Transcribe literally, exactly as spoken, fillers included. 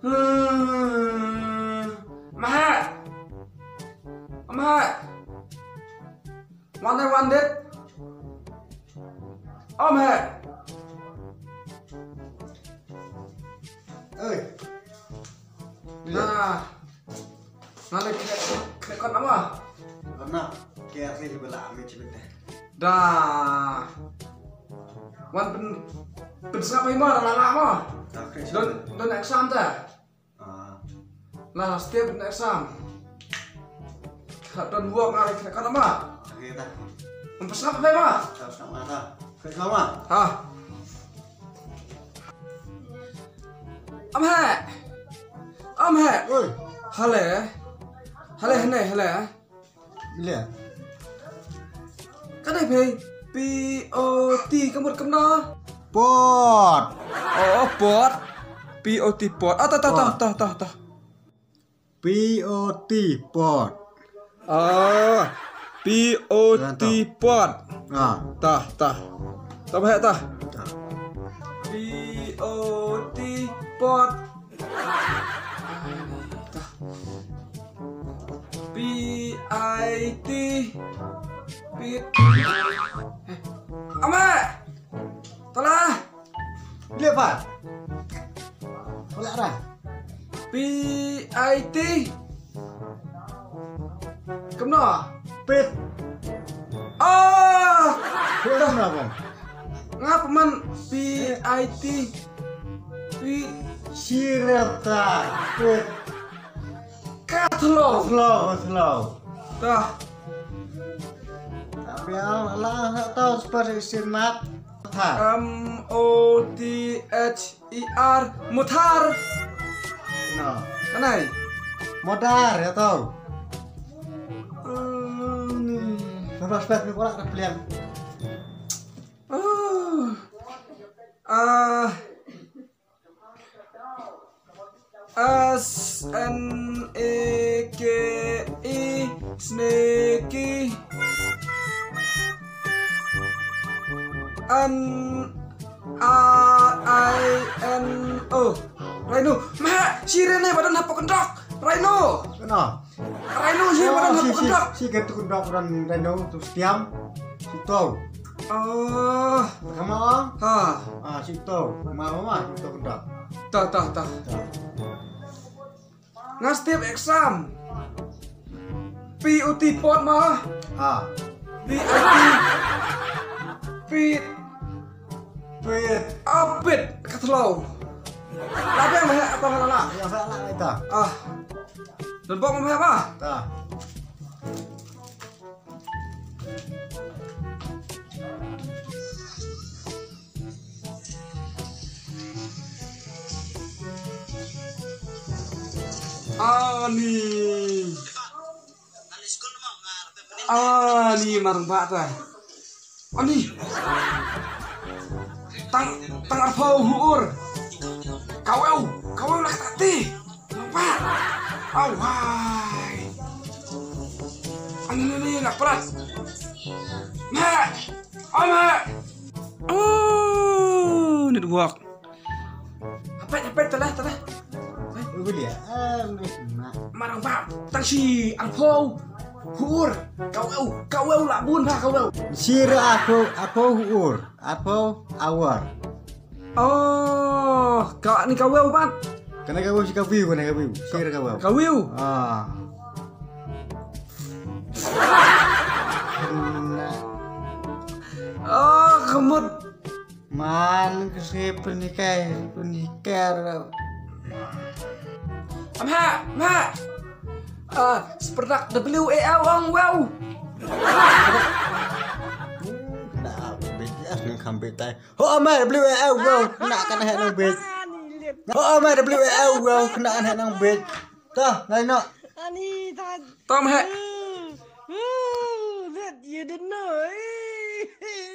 Hmm. Mah. Mah. Wan dei, wan dei. Om he. Oi. Nah. Nga leh kre-, krekot nama? Krekot na. Kya sih bela amit sih bete. Da. Wan pyn-, pynsngap ïa ma da la la ma. Da kre sih. Don, don exam te. Ah. La step don exam. Ka don work nga leh krekot nama? Oke ta. Pynsngap ma. Pynsngap ma ta. Krekot ma. Ha. Am he. Am he. Oi. Hale. Hale hne hale. Lia. Ka dei phi P O T ka mut kumno? Pot. Oh, oh, pot. P O T pot. Ah, tah, tah, tah, tah, tah, tah. P O T pot. Ah, P O T pot. Ah. Tah, tah. Tah, bah, tah. Tah. P O T pot. P I T. Pit. Eh, Ama. Tala. Lia pat. Tala ra. P I T. Kumno? Pit. Ah! Pit kumno, bang? Nga pynban P I T. Pit. Sirata. Pit. Ka thlong. Thlong, thlong. Tah. Tapi ang la nga tau seperti simat. Mothar. M O T H E R. Mothar. No. Kanai. Modar, ya tau. Hmm. Lepas pas ni pula ada pilihan. Ah. Ah. S N E K E, sneki. N R I N O, rhino. Mah, shi rhino ba don hapoh kyndok. Rhino. Kano? Rhino shi ba don hapoh kyndok. Shi, shi, shi, shi kyndok don rhino tu stiam. Shi to. Oh. Kama? Ha. Ah, shi to. Ma, ma, ma, shi to kyndok. Tah, tah, tah. Tah. Nga step exam. P O T pot ma. Ha. P I T. Pit. Pit. Apit ka thlong. Labe ma he atau ha la. Ya ha la ita. Ah. Don bok ma he ma. Ta. Ani. Ani marang ba ta. Ani. Tang, tang arphew hu ur. Kawew, kawew la ka ti. Nampak? Awai. Ani ni ni nak peras. Mak. Oh, Mak. Oh, network. Hapet, hapet, telah, telah. Ubi dia. Ah, ubi nak. Marang ba, tang shi arphew hu ur. Kawew, kawew la bun ba kawew. Shi arphew, arphew hu ur. Arphew hour. Oh, ka ni kawew pat. Kane kawew shi kawew, kane kawew. Shi kawew. Kawew. Ah. Oh, ka mut. Man, ka shi pynhikai, pynhikai. Amha, amha. Ah, seperdak W A L ong wow. Nah, B T S nang kham betai. Ho amai W A L wow, nak kan hek nang bej. Ho amai W A L wow, nak kan hek nang bej. Tah, ngai nak. Ani, tah. Tom hek. Ooh, ooh, that you didn't know, eh?